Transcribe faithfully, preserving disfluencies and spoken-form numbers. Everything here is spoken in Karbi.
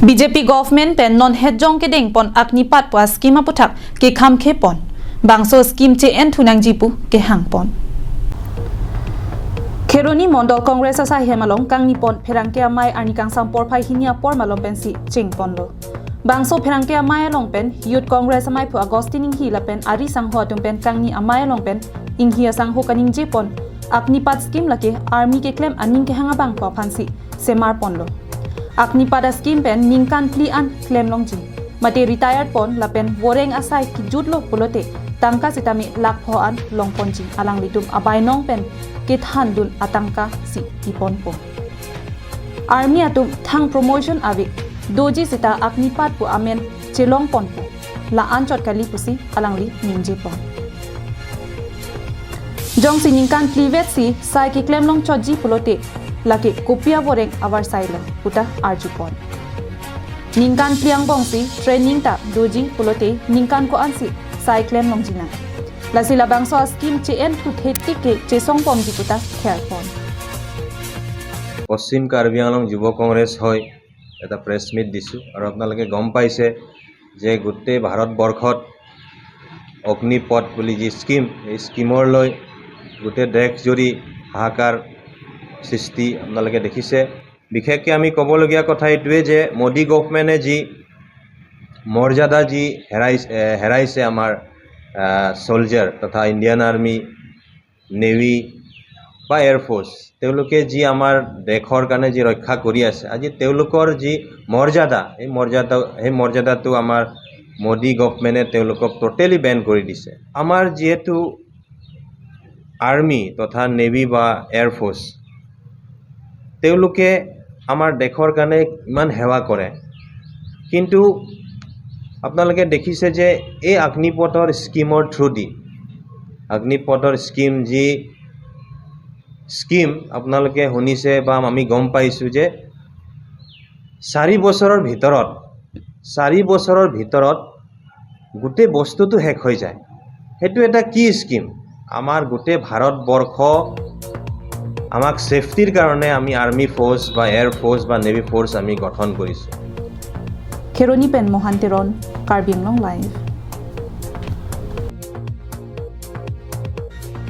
B J P government pen non hetjong kedeng pon Agnipath pu a-scheme aputhak kekhamkhe pon. Bangso scheme che-en thu nangji pu kehang pon. Kheroni Mondol Congress asaihem along kangni pon pherangke amei arni kangsam porphai hini apor malom pensi cheng ponlo. Bangso pherangke amei along pen Youth Congress ameiphu Augustine Inghi lapen ari sangho atum pen kangni amei along pen Inghi asangho kaningje pon Agnipath scheme lake army keklem aning kehang abang pu aphansi semar ponlo. Agnipath a-scheme pen ningkan phli an klem longji. Mate retired pon lapen voreng asai kejutlo pulote tangka sitame lakh pho an long ponji, alanglitum abainong pen kethandun atangka si pi ponpo. Army atum thang promotion ave doji seta Agnipath pu amen chelong ponpo. La-an chot kali pusi alangli ningje pon. Jongsi ningkan phli vet si sai keklem long chotji pulote lake kopi avoreng avarsai lo puta arju pon. Ningkan phli angbong si training ta doji pulote ningkan ko-an si sai klem longji nang. Lasi labangso a-scheme che-en thu thetik ke chesong ponji puta khel pon. পশ্চিম কাৰ্বি আংলং যুৱ কংগ্ৰেছ হৈ এটা press meet দিছোঁ আৰু আপোনালোকে গম পাইছে যে গোটেই ভাৰতবৰ্ষত অগ্নিপথ বুলি যি স্কিম, এই স্কিমৰ লৈ গোটেই দেশজুৰি হাহাকাৰ সৃষ্টি আপোনালোকে দেখিছে। বিশেষকৈ আমি ক'বলগীয়া কথা এইটোৱে যে মোদী গভৰ্ণমেণ্টে যি মৰ্যাদা যি হেৰাই এ, হেৰাইছে আমাৰ চলজাৰ তথা ইণ্ডিয়ান আৰ্মি, নেভি বা এয়াৰফ'ৰ্চ, তেওঁলোকে যি আমাৰ দেশৰ কাৰণে যি ৰক্ষা কৰি আছে, আজি তেওঁলোকৰ যি মৰ্যাদা, সেই মৰ্যাদা সেই মৰ্যাদাটো আমাৰ মোদী গভৰ্ণমেণ্টে তেওঁলোকক ট'টেলি বেন কৰি দিছে। আমাৰ যিহেতু আৰ্মি তথা নেভি বা এয়াৰফ'ৰ্চ, তেওঁলোকে আমাৰ দেশৰ কাৰণে ইমান সেৱা কৰে, কিন্তু আপোনালোকে দেখিছে যে এই অগ্নিপথৰ স্কিমৰ থ্ৰুদি, অগ্নিপথৰ স্কিম যি স্কিম আপোনালোকে শুনিছে বা আমি গম পাইছোঁ যে চাৰি বছৰৰ ভিতৰত চাৰি বছৰৰ ভিতৰত গোটেই বস্তুটো শেষ হৈ যায়। সেইটো এটা কি স্কিম? আমাৰ গোটেই ভাৰতবৰ্ষ আমাক ছেফটিৰ কাৰণে আমি আৰ্মি ফ'ৰ্চ বা এয়াৰ ফ'ৰ্চ বা নেভি ফ'ৰ্চ আমি গঠন কৰিছোঁ। Kheroni pen Mohan Teron, Karbi Anglong Live.